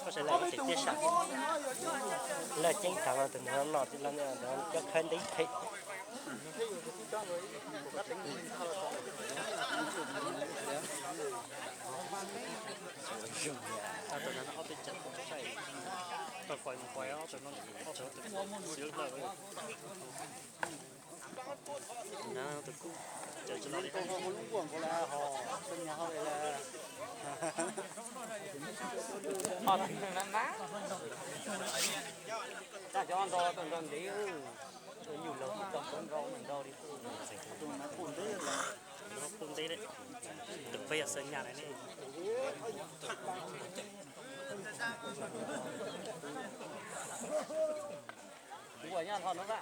Koj sawv daws tiag tiag sam, lawv ceeb tag los tus no no los cov khawb ntev phem. Tus peb yog xav nyas na ne. Ib yam xwb.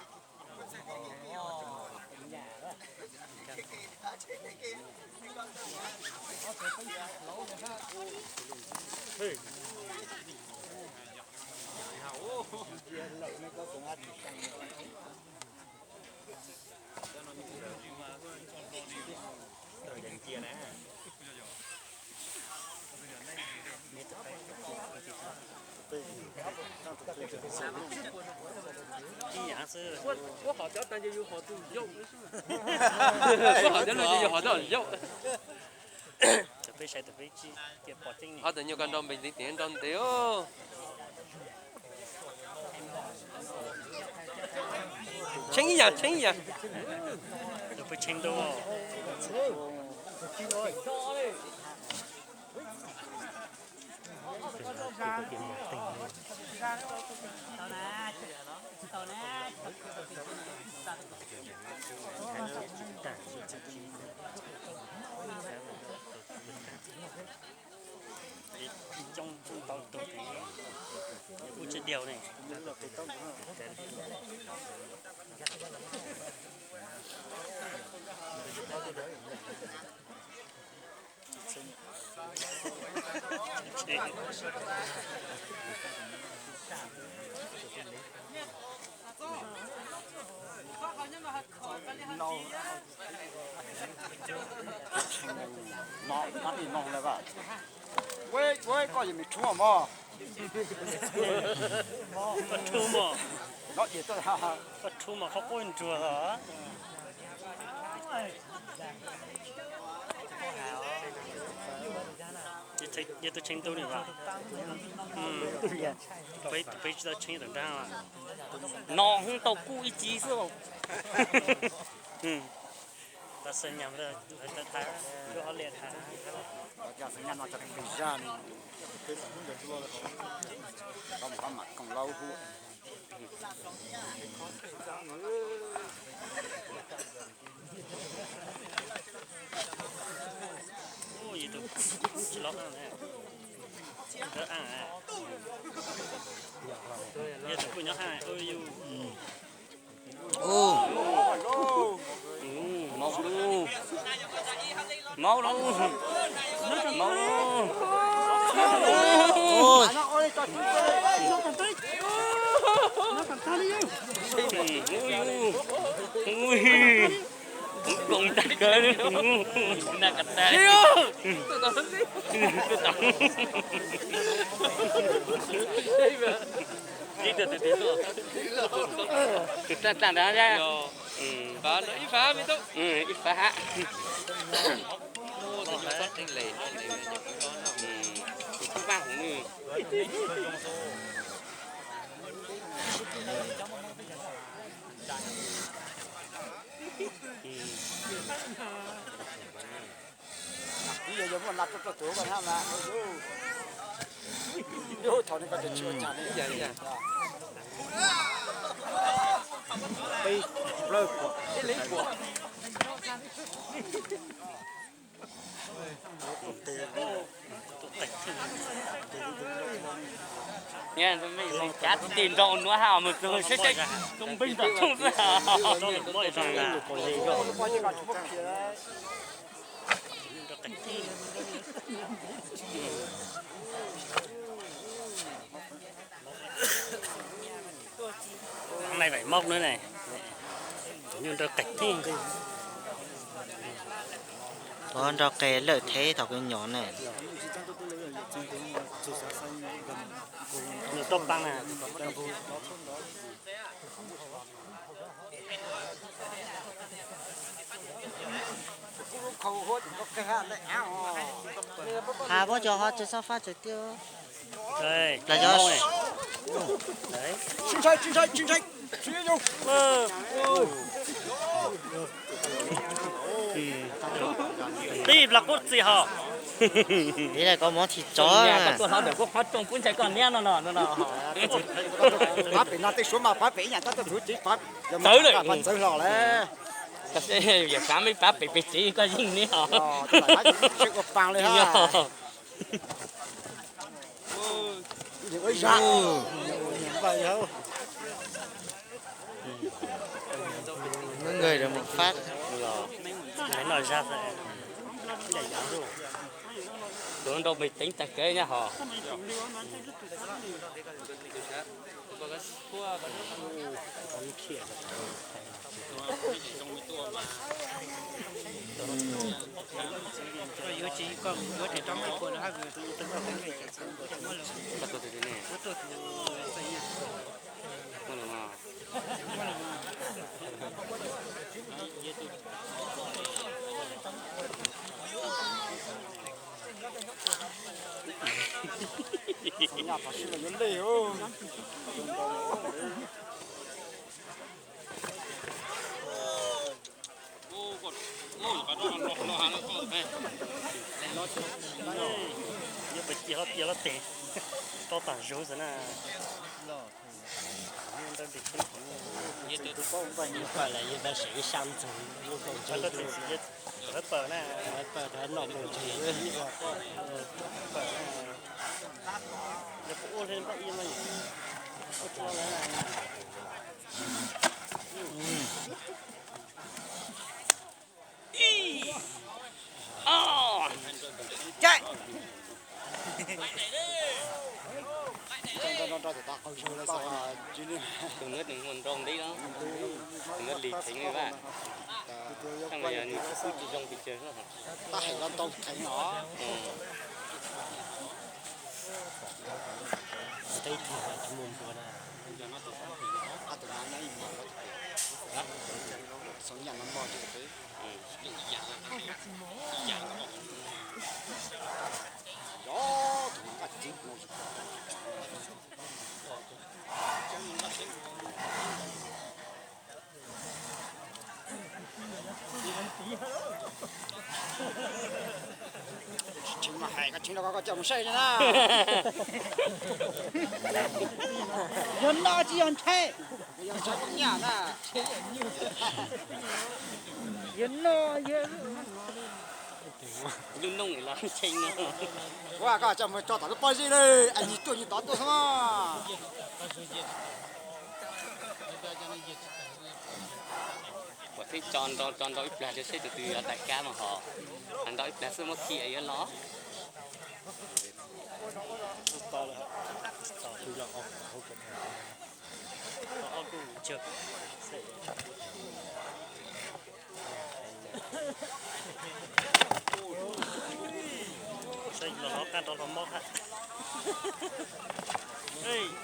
Ua qhov cov tag yus qhov tus yaum, ua qhov cov no ces yus qhov tus yaum. Tus peb saib tus peb tsis tias pom ceeb. Ob tug nyuag ko nrau npe ntev tias nrau ntev. Tshee ib yam, tshee ib yam. Tus peb tshee ntuj. Coob tau tus kuj tsis diaug ne. Ua koj yog me rhuav mog. Koj rhuav mog. Koj rhuav mog, qhov quaj nruag os. Yog tus tshee ntuj ne as. Peb tsis tau tshee tawm nrag. No hub tau kuj ib ci xwb. Tau xav nyas lawv tau thaij lub hauv liaj thaij. Tau mus hab mam koom laub hub. Ub, yus tus tsis laub aj, yog tus kuj nyob aj, yus. Maub lauj, maub lauj, maub lauj. Ui, ui, ui. Koom tag kawg li. Na ka tag. Ib tug tus tij tuaj. Tus tag tag nrad. Ib fav, ib fav hab. Tus tub Vaj Hmoov. Yog yog muaj na tuaj tuaj tuv koj na mas, thaum no koj tsis ua cas li. Peb plaub puas, ib leeg puas. Cav tis nrau nuav hab mus txug seb seb zoo npeeg tom tsooj xwb. Mauj na, nyuj nrau qe thiab. Tuav nrau qe lawm thiab thaum kuv nyom na. Has puab cov ho tsis xob fab tsis tiag. Plas yog. Tib plas qub txi ho. Ib le koj muab tsis tso. Koj tuaj hlob ntawm kuv qhov rooj kuv ntshai koj niab no no no. Pab pem no tej suav mas pab pem ib yam tab tuaj txuv tsev pab. Txawv lawm. Pab txawv hlo lawm. Yog xav meb pab pem pem tsev koj yeej niab os. Ua paas li ha. Nws nqaij rau mus fab. Tuav nrau pem teev tag kev nyab hos. Nyaj tam sim los yuav lej. Yuav pes cia hlob cia hlob tes, rau tam zoov xwb na. Tus paub npaj nyuag pawg los yog pab seem ib sab ntxoog lub nplooj ntseeg. Pawg na, pawg rau noj nplooj ntseeg. Pawg na, yog kuv ua li npaj ib no, ua tso lawm. Tus nuav nws muaj nrau ntej no, tus nuav lis theev li vaj, thaum yog nws tsis pub tsis zoo pes tsawg. Tab heev los ntau theev os. Teb tug tsis muaj npua na. Xov nyam no mog, tsis tshee mas hais, koj tshee los koj coj mus saib na. Yog no tsis yog ntshai. Yog ntshai kuj nyaj na. Yog no yog lub noog los tshee no. Ua koj coj mus tso tom lub pob zeb lawm, es nyias tuaj nyias tod tuaj xwb. Kuv thiaj tso nrau tso nrau ib plag rau seb tus twg yuav tawm kab mas ho, nrau ib plag xwb muab khi yuav los. Los hov qab nrov hlo mob hab.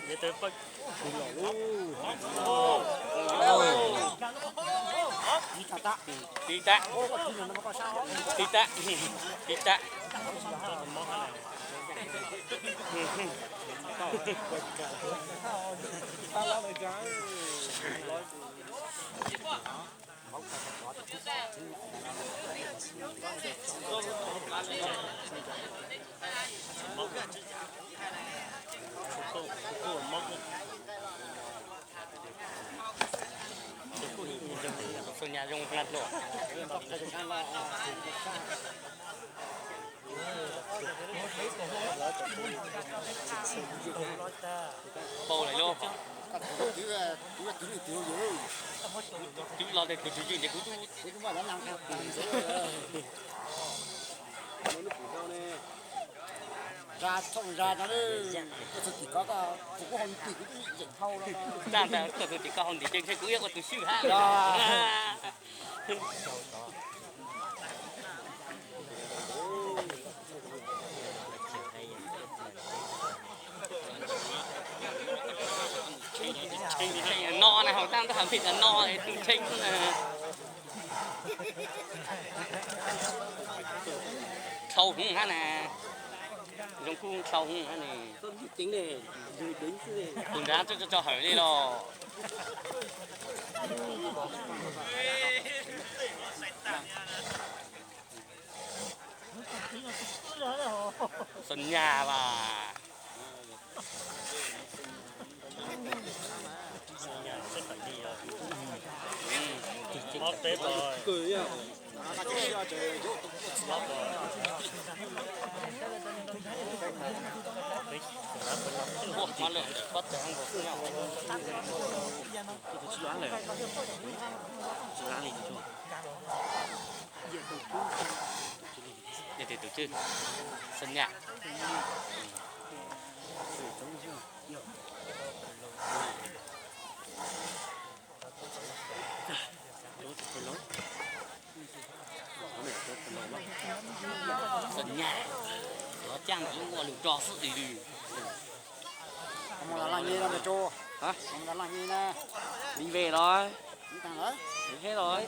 Yog tau pab. Tiv tag, tiv tag, tiv tag. Nyaj zoo na dluag. Pau lawm lauj. Twb los tias tus tswv ces kuv twb, zas txhob zas no, koj txog tim ko, koj kuv kuj ho ntim kuv twb yeem hau los. Tag ntawd koj txog tim ko ho ntim ces ntshe kuv ib ua tus swj hab. No na, hauv tag nrho hais phim tas no es tus tshee na. Dlhau heev hab na. Zoo kuj dlhau heev hab ne. Tus nrad tso tso hawm li los. Xas nyas vas. Yog tus tswj, Xas nyas. Xas nyas, cov caaj ntawd ua lug rog xwb li. Li ve los, li hab los.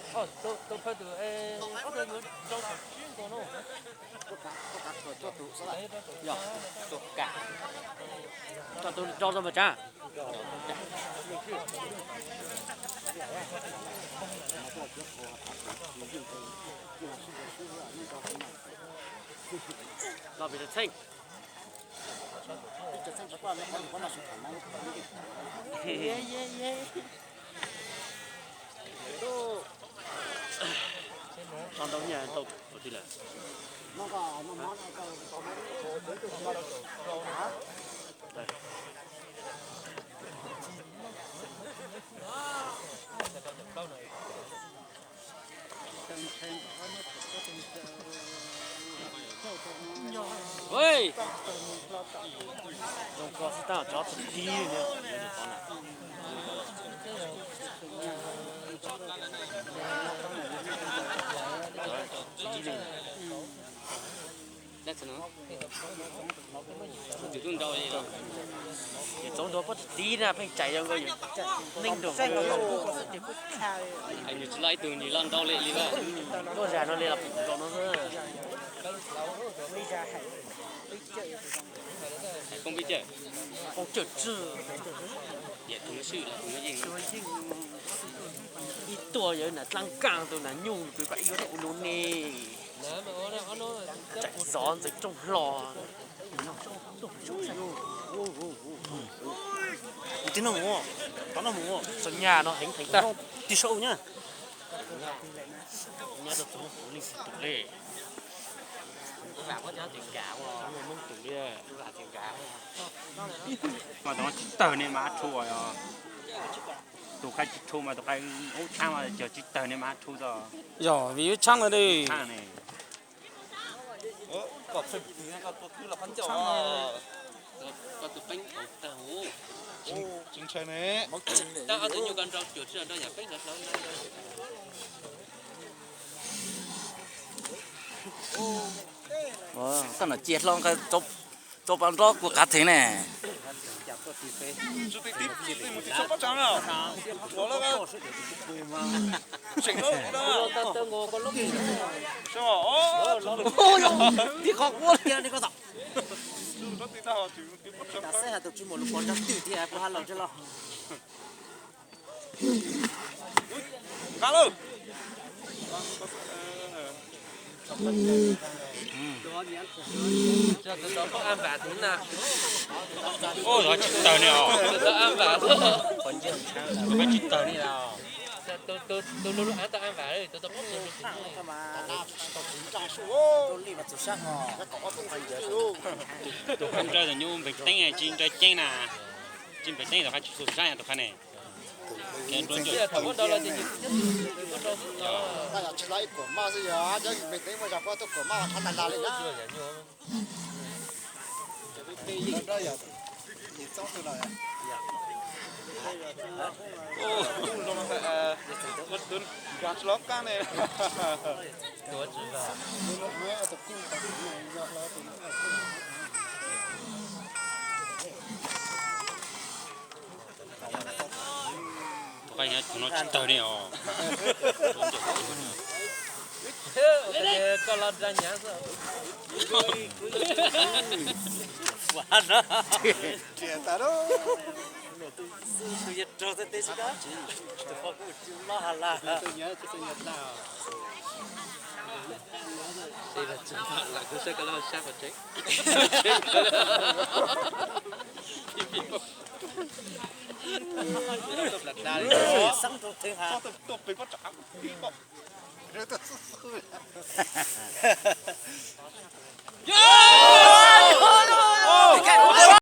Yog, tso tus rau tso npawg Tsav. Los pem Txheej. Tso ntau nyiaj ntau tus lawm. Zoo ko xwb tab cov tib tib li. Txaus nrau pob tib tib na, pheej tsais zoo nkaus yus neej nroog. Nws tsis loj ib tug, nws loj nrau li li lawm. Tuaj zag no li los pom nkaus no xwb. Poob pib cawm. Poob cawm tswj. Ib tuaj yog nam dlaab kaaj tus nam nyuj, tus koj ib yuav ua nus ne. Tsam zov ntxeev rooj hlo. Tus tib no mus, tau no mus, Xas Nyas no heev heev tag. Tig sau nyab. Nyab rau tus Hmoob tus leej txiv tus le. Hmoob tus le. Mas tus no tsis tawg ne mas rhu os. Tus qai tsis rhu mas tus qai ub tshab mas cog tsis tawg ne mas rhu tau. Yog vim ub tshab no de. Koj no cia hlo nqaij txaus pas nrov kuv qav theev ne. Tib qhov quab tiag li koj txawm. Xeb has tus tsis muaj lus pov nrog twg thiab puas has los thiab los. Nqa lawm. Ub, lov tsis tawg ne os. Lov tsis tawg ne os. Tus lub lub av tau av vam, tus tau pom tus lub tus. Tus nrog nyuj npeeg teeb tsis nrog ceeb na, tsis npeeg teeb tus qab tsis xu sab tus qab ne. Thaum muab nrau los ces tsis los ib kuam maj xwb yog cov npeeg teeb muaj zog pob tuaj kuam maj los sab lag lag li na. Tus no tsis tawg li os. Koj los da nyav xwb. Tus yog raug teb teb xwb, tus poj kuj tsis maj has las. Xab rau thwv has.